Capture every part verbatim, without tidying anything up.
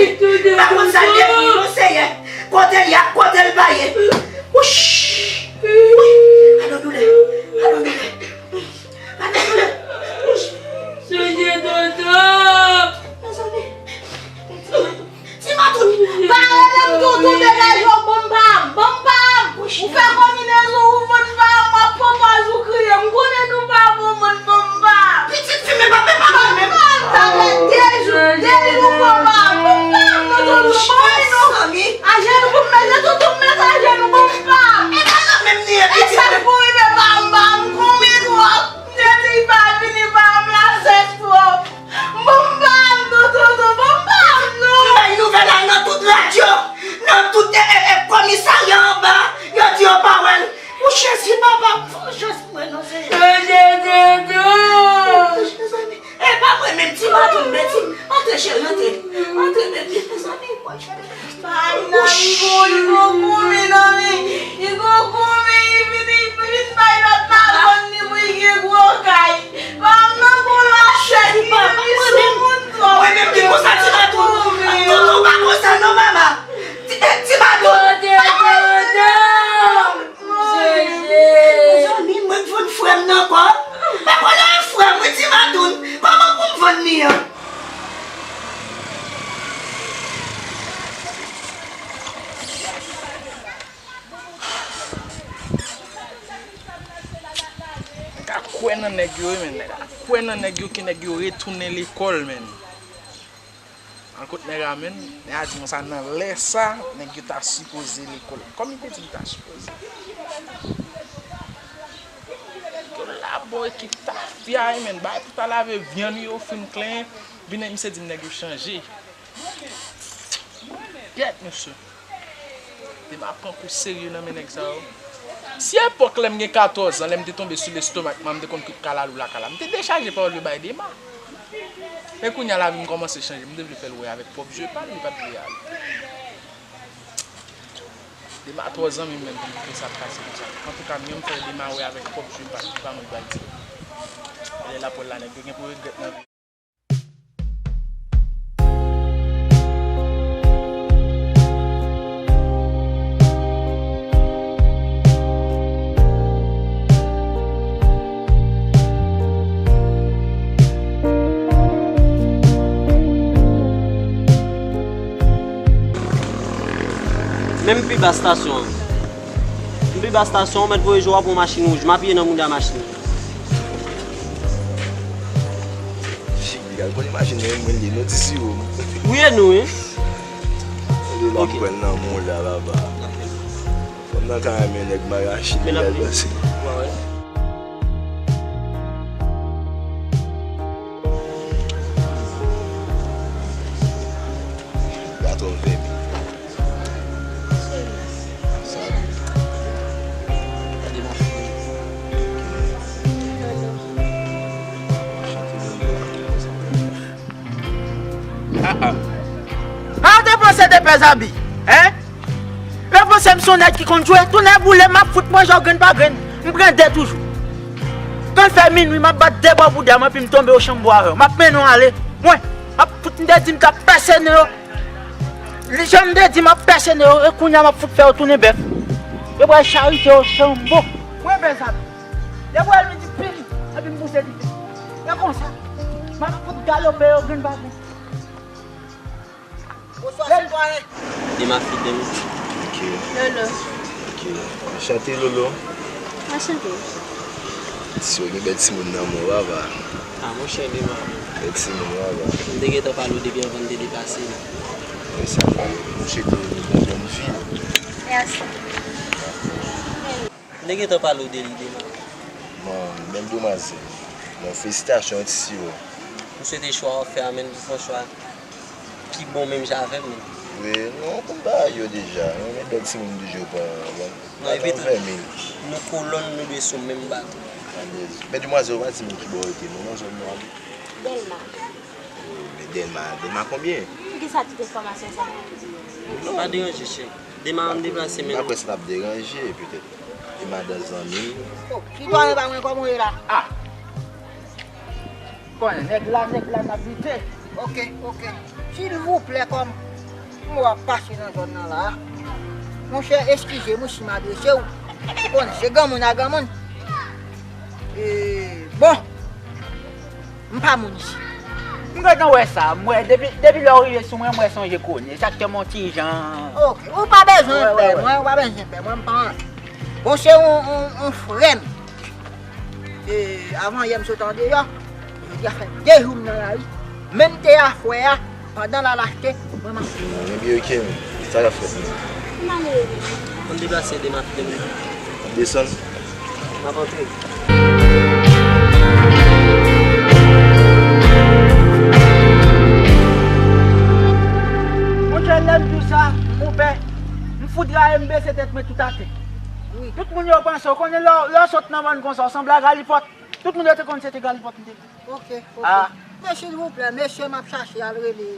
M pa konn sa l devni non, Senyè. Kote l ye ak kote l pa ye. Wouch! Wi! Gade yon doulè! Gade yon doulè! Gade yon doulè! Wouch! Senyè, tonton! Mezanmi! Ti Matoun, pa rele m tonton, degaje w, ban m pa m, ban m pa m. Ou fè konbinezon, ou vann pa m, w ap pran pòz ou kriye. M konnen nou pa bon moun, ban m pa m. Pitit fi, men pa, men pa, men pa. Sa fè de jou, de jou, ban m pa m, ban m pa m, tonton, ban m pa m. Ajenou pou m mete, tonton, m mete ajenou, ban m pa m. E pa nan menm nivo pitit. E sa k pou rive, ban m pa m, konbyen twòp. Depi li pa vini pa m la, sèch twòp. Ban m pa m non, tonton, ban m pa m non. M bay nouvèl la nan tout radyo, nan tout, e, e, e, kòmisarya anba, yo di yo pa wè l. Mon Jezi, papa, fò chans pou mwen non, Senyè. Senyè, tonton. Mezanmi, e pa mwen menm, Ti Matoun, men Ti, antre, cheri, antre. Antre, bebe, mezanmi, mwen cheri. Ay, nan li gon, li gon konbyen nan li. Li gon konbyen, li vin, li vin bay lòt la vann li pou li gen gwo kay. Ban m nan gon lachèt, li vin sou moun twòp. Mwen menm ki konsa, Ti Matoun. Tonton pa konsa non, mama. Ti, eh, Ti Matoun. Tonton, tonton. Mezanmi, mwen vann frè m nan kò. Pa konnen frè m, wi, Ti Matoun. Kòman pou m vann li an? Nèg ka kwè nan nèg yo, wi, men nèg ka kwè nan nèg yo, ke nèg yo retounen lekòl, men. Al kot nèg la, men. Nèg la di konsa, nan lè sa, nèg yo ta sipoze lekòl. Kòm li te di li ta sipoze. Yo la, bon, ekip tafya, wi, men. Bay pou ta lave vyann yo, fin klen. Vin misye di m nèg yo chanje. Gyèt, mesye. Dema pran kou serye nan men nèg sa yo. Si epòk lè m gen katòz an, lè m te tonbe sou lestomak mwen, m te konn kout kalalou lakay la, m te dechaje pawòl yo bay Dema. Men kounye a lavi m kòmanse chanje, m te vle fè l wè avèk pwòp je pa l, li pa t vle ale. Dema twò zanmi m menm pou m fè sa pase konsa. Antouka, myè m fè Dema wè avèk pwòp je pa l, se pa mwen ki pral di l. E lè l ap wè l la, nèg yo gen pou regrèt nan vi. Men m pi ba estasyon an. M pi ba estasyon an, w mèt voye je w, w ap wè yon machin wouj. M apiye nan mouda machin. Figi, al konn imajine mwen li, nou di si ou. Wi, e nou, wi. Li la pran nan moun la, papa. Fanm nan ka renmen nèg marachi, li al danse. Gato vèmi. A, te panse te pè zabi, en? Yo panse m se yon nèg ki konn jwe, tounen boule, m ap fout manje w grenn pa grenn. M pran de toujou. Kan l fè minwi, m ap bat de bò bouda m, epi m tonbe yo chanm bwa avè w. M ap mennen w ale. Mwen, m ap fout, m te di m t ap pèse nen yo. Li jan m te di m ap pèse nen yo, e kounye a m ap fout fè yo tounen bèf. Yo pral charite yo chanbo. Mwen pè sa. Depi w al vin di pim, epi m pouse li. E konsa, m ap fout galope yo grenn pa grenn. Bonswa, sitwayen. Dema Fidèl. Ok. Lolo. Ok. Anchante, Lolo. Anchante. Si w gen bèl timoun nan men w, papa. A, monchè, Dema. Bèl timoun, papa. M te gentan pale w depi anvan n te deplase la. Mwen sa, mwen swete w yon bon, bòn vi. Mèsi. M te gentan pale w de li, Dema. Bon, bèl demwazèl. Bon, felisitasyon, ti siro. M swete chwa w ap fè a, men pou fè yon chwa ki bon menm jan avè m, men. Wi, non, konn bagay yo deja. Mwen renmen bèl timoun toujou pran, bon. Non, epi tou, nou kolòn, nou dwe sou menm bato. Alèz. Men demwazèl, ou pa di m ki bò w rete, non, nan zòn nou an? Dèlma. Oh, men Dèlma, Dèlma konbyen? Poukisa tout enfòmasyon sa a? Non. Pa deranje, cheri. Dema an deplase, men. M pa kwè sa t ap deranje, petèt. Dèlma dan zanmi. Oh, sitwayen pa mwen, kòman w ye la? Ah! Konnen nèg la, nèg la n ap lite. Ok, ok. Silvouplè, kòm, W ap pase nan zòn nan la a. Monchè, eskize m wi si m adrese w. Ou konnen, se granmoun a granmoun. E, bon, m pa moun isi. M gentan wè sa, m wè depi, depi lè w rive sou mwen, m wè sonje konnen. Sa k fè m yon ti jan. Ok, ou pa bezwen pè mwen, ou pa bezwen pè mwen, m pa anyen. Bon, se yon, yon, yon frè m. E, avan yè m sot andeyò, jodi a fè de jou m nan lari. Menm te afwè a, pandan l al achte, mwen m ap Ebyen, ok, men sa k ap fèt menm? Ann deplase de m ap file m. Desann. M ap antre. Monchè, lè m di w sa, monpè, m fout rayi, m bese tèt mwen tout atè. Tout moun yo panse, w konnen lè w, lè w sot nan mòn konsa, w sanble a Galipòt. Tout moun yo te konn se te Galipòt m te ye. Ok, ok. Men silvouplè, mesye, m ap chache al rele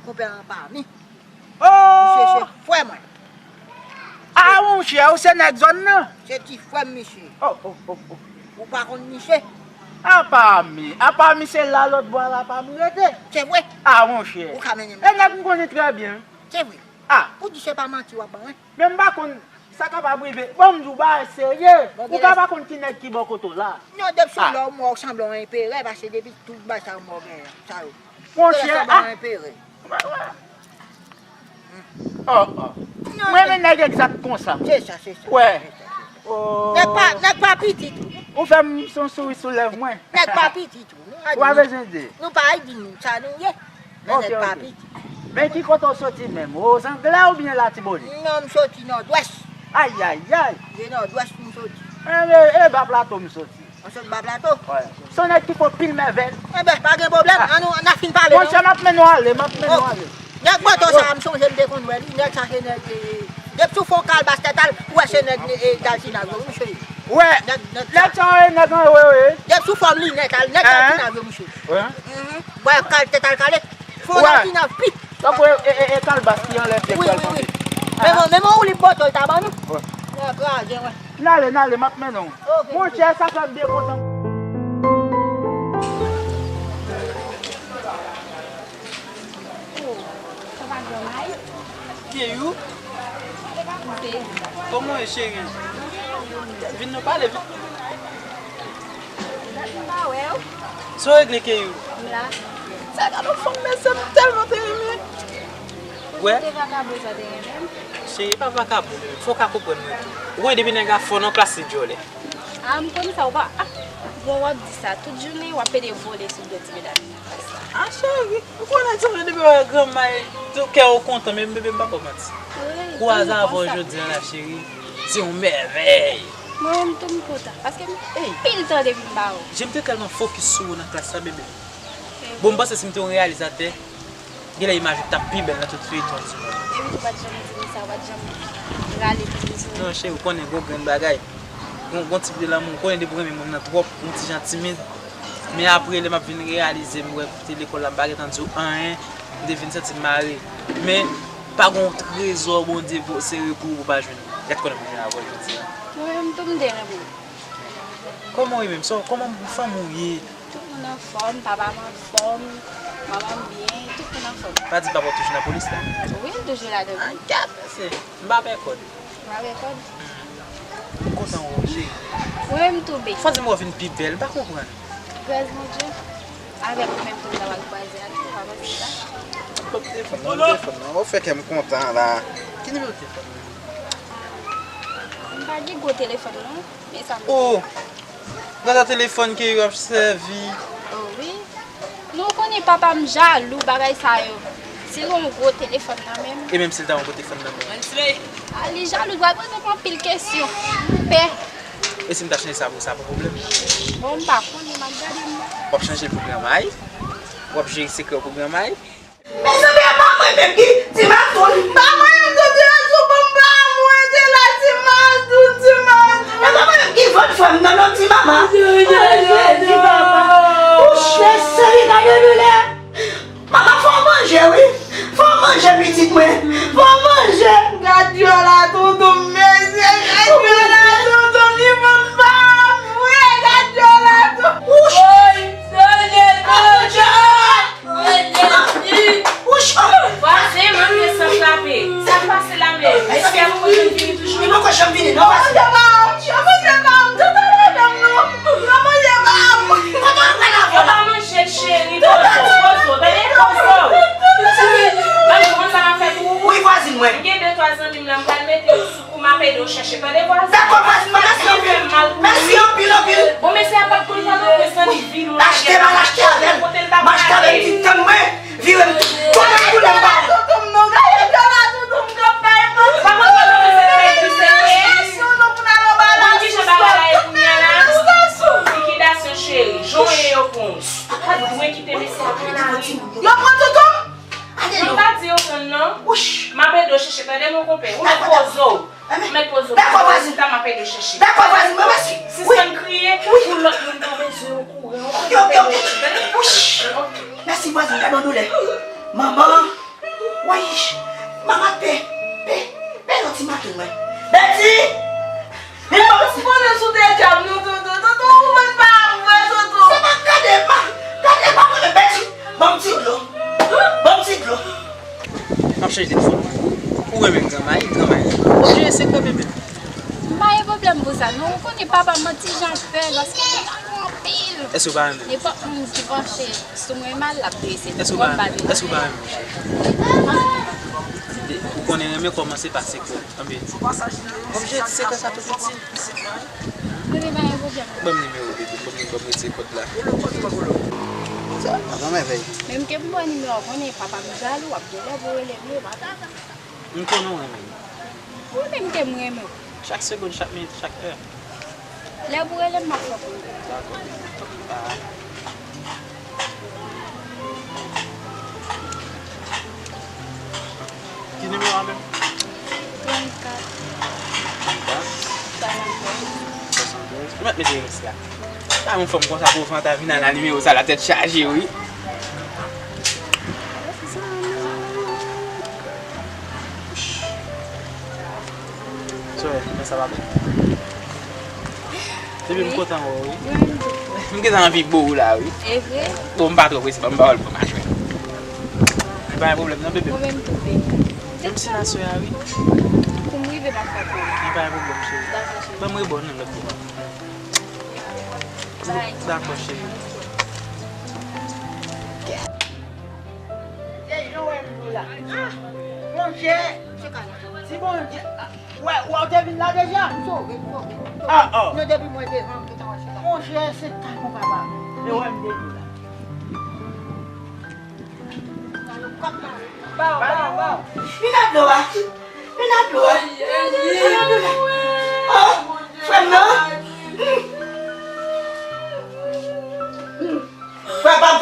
konpè Anpami. Misye se frè mwen. Ah, monchè, ou se nèg zòn nan? Se ti frè m, misye. Oh, oh, oh, oh. Ou pa konn misye? Anpami, Anpami se la lòt bò a Anpami rete. Se vre? Ah, monchè. Ou ka mennen m. E nèg m konnen trè byen. Se vre? Ah. Ou di se pa manti w ap ban mwen? Men m pa konn, sa kapab rive. Bon, m di w bagay serye. Ou ka pa konn ki nèg ki bò kote w la. Non, depi sou lè w mò, w sanble yon enperè, paske depi tout bagay sa yo mò genyen, sa yo. Monchè, ah. Oh, oh. M renmen nèg egzak konsa. Se sa, se sa. Wè. Nèg pa, nèg pa pitit. Ou fè m son souri sou lèv mwen. Nèg pa pitit. Ou pa bezwen di. Nou pa di nou sa nou ye. Men nèg pa pitit. Men ki kote w soti menm? O Zanglè oubyen Latibonit? Non, m soti Nòdwès. Ay, ay, ay. Se Nòdwès m soti. E, e, e ba Plato m soti. Ou sot ba Plato? Wi. Se yon nèg ki fè pil mèvèy. Enben, pa gen pwoblèm. An nou, n a fin pale, non? Monchè, m ap mennen w ale, m ap mennen w ale. Nèg Plato sa, m sonje m te konn wè li. Nèg sa se nèg, e, depi sou fon kalbas tèt al, ou wè se nèg, e, Daltina yo, wi, cheri. Wè. Nèg, nèg sa. Nèg sa, e, nèg anwo, wi. Depi sou fòm linèt al, nèg Daltina yo, wi, cheri. Wè. Wè, kal tèt al kale. Fon Daltina pi. Tankou e, e, e, e kalbas ki anlè tèt al tonbe. Wi, wi, wi. Men bon, men bon, ou li bòtò, l ta ban nou. Wè. Wè, kraze, wè. N ale, n ale, m ap mennen w. Monchè, sa fè m byen kontan. Oh, sa pa granmay? Keyou? Kòman w ye, cheri? Vin nou pale, vin. Dat m pa wè w. Sa w regle, Keyou? M la. Sa gade yon fanm, mesye, m tèlman te renmen. Wè. Ou te vakabon sa te renmen m. Cheri, e pa vakabon, fò w ka konprann mwen tou. Ou konnen depi nèg la fò nan klas li djòlè. Ah, m konn sa, ou pa, ah, bon, w ap di sa. Tout jounen, w ap pede vole sou do ti medam nan. Ah, cheri, ou konnen tou, depi w wè granmay, tou kè w kontan, men bebe, m pa ba w manti. Wi, kouraj avè w jodi a la, cheri. Se yon mèvèy. Mwen menm tou, m kontan, paske m pil tan depi m ba w. Je m te tèlman fokis sou ou nan klas la, bebe. Bon, m panse si m te yon reyalizatè, genlè imaj ou t ap pi bèl nan tout feyton an, ti moun. Epi tou pa t janm di m sa, ou pa t janm rale pou m di. Non, cheri, ou konnen gon grenn bagay. Gon, gon tip de lanmou, ou konnen depi w renmen moun nan twòp, ou ti jan timid. Men apre, lè m ap vin reyalize, m wè kote lekòl la, m pa gentan di w anyen, m te vin santi m mare. Men, pa gon trezò Bondye vo-, sere pou ou, pou w pa jwenn. Gad konnen pou jwenn avè w jodi a. Mwen menm tou, m te renmen w. Kòman w ye menm? Sa, kòman fanmi w ye? Tout moun anfòm, papa m anfòm, manman m byen, tout moun anfòm. Pa di papa w toujou nan polis la? Wi, l toujou ladan l. An gad, mesye, m pa pè kòd. Ou pa pè kòd? M kontan wè w, cheri. Mwen menm tou, baby. Fò di m wè w vin pi bèl, m pa konprann. Gras Bondye. Avèk ou menm tou, m ta pral kwaze a tou, ou pa panse sa? Kòb telefòn nan, telefòn nan, ou fè kè m kontan la. Ki nimewo telefòn nan? M pa gen gwo telefòn, non. Men sa m gen. Oh! Gad sa telefòn ke yo ap sèvi. Oh wi. Nou konnen papa m jalou bagay sa yo. Si l gen yon gwo telefòn nan men m. E menm si l ta yon gwo telefòn nan men w? A, li jalou, l pral poze m anpil kesyon. M pè. E si m ta chanje sa pou sa, pa pwoblèm? Bon, m pa konnen, m ap gade m. W ap chanje l pou granmay? W ap jere sekrè w pou granmay? Mezanmi, e pa mwen menm ki Ti Mazout? Pa mwen menm ki Ti Mazout, bon, pa mwen te la, Ti Mazout, Ti Mazout. E pa mwen menm ki vòt frè m nan, non, Ti Mama. Jezi, papa. Wouch, mesye, gade doulè. Mama, fò w manje, wi. Fò w manje, pitit mwen. Fò w manje. Gad dyòl a tonton m, mesye. Gad dyòl a tonton m, li pa vre. Gad dyòl a tonton m. Wouch. Woy, Seyè, tonton. Mwen desi. Wouch! Vwazen, mwen fè sant la Sa k pase la menm? Èske ap konn vini toujou? Li poko janm vini, non, pase. Yo manje pa m, yo manje pa m, tout ale nan m, non. Yo manje pa m. Kote w pral avè l? Yo pa manje l, cheri, poze w, poze w, tande, poze w. Mwen, kòman sa m ap fè pou ou? Wi, vwazin mwen. M gen de twa zanmi m la, m pral mete yo sou kou, m ap ede w chèche, tande, vwazin. Dakò, vwazin mwen, mèsi anpil. Mèsi anpil, anpil. Bon, mesye a pa t konn pa nan pwen san li vin ou la. Achte, m al achte avè l. M achte avè l, ti tann mwen. Vire m tou. Kote m koule m pa wè. Toutou m non, gade jan la toutou m kanpe. Pa konn pa konn se nan legliz se vre. Toutou pou n al anba la. Konn kijan bagay la ye kounye a la? Likidasyon cheri. Jan w ye yo pran w. Ou pa t dwe kite mesye a pran lari. Yo pran toutou m? Mwen pa di yo pran non. M ap ede w chèche, tande mon konpè. Ou mèt poze w. Ou mèt poze w. Dakò, vwazin. M ap ede w chèche. Dakò, vwazin, mwen mèsi. Sispann kriye pou lòt moun pa bezwen w. Ok, ok, ok. Wouch! Mèsi, vwazin, gade yon doulè. Manman! Woy! Manman, pè! Pè! Pè, yon ti maten, mwen. Bèti! Vin, manman, si konnen sou te djab, nou, toutou, toutou, ou mèt pa vre, toutou. Se pa gade, ma! Gade, pa mwen, Bèti! Ban m ti dlo. Ban m ti dlo. M ap chanje telefòn mwen. Ou renmen m, granmay, granmay. Ou jere sekrè, bebe. M pa gen pwoblèm pou sa, non. Ou konnen papa m, ti jan l fè, lòske li ta bon anpil. Èske ou pa renmen m? Nenpòt moun ki panche sou mwen mal, l ap trese. Èske ou pa renmen m? Èske ou pa renmen m, cheri? Ou konnen renmen kòmanse pa sekrè. Anben, m ap jere sekrè sa tou piti. Bebe, pa gen pwoblèm. Ban m nimewo, bebe. Ban m, ban m retire kòd la. Sa, pa mèvèy. Menm ke m ba w nimewo a, ou konnen papa m jalou, w ap gen lè pou w rele m, yo, papa. M konnen w renmen m. Ou menm ke m renmen w. Chak segonn, chak minit, chak è. Lè pou w rele m, m ap fè pou ou. Dakò. Bye. Ki nimewo a menm? Trannkat. Trannkat? Swasanntrenz. Ou mèt mete rès la. Pa yon fanm konsa pou w fè ta vin al a nimewo sa la, tèt chaje, wi. Sè, men sa va byen. Bebe, m kontan wè w, wi. Mwen menm tou. M gentan anvi bo w la, wi. E vre? Bon, m pa twò prese, ban m pawòl pou m a jwenn. Men pa gen pwoblèm, non, bebe. Mwen menm tou, bebe. Menm si la sè a, wi. Pou m rive, m ap fè pou ou. Men pa gen pwoblèm, cheri. Dakò, cheri. Ban m rebò, non, lòt bò. Bye. Dakò, cheri. Gade jan w wè m la. Ah! Monchè, si Bondye, ah, wè, wè, w te vin la deja? M sove, m sove, m sove. Ah, ah. Non, depi mwen devan, m gentan wè se la. Monchè, se tan pou papa. E wè m depi la. Ba w, ba w, ba w. Vin ak dlo a. Vin ak dlo a. Vin ak dlo a. Oh, frè m nan. Hmm. Hmm. Frè pa m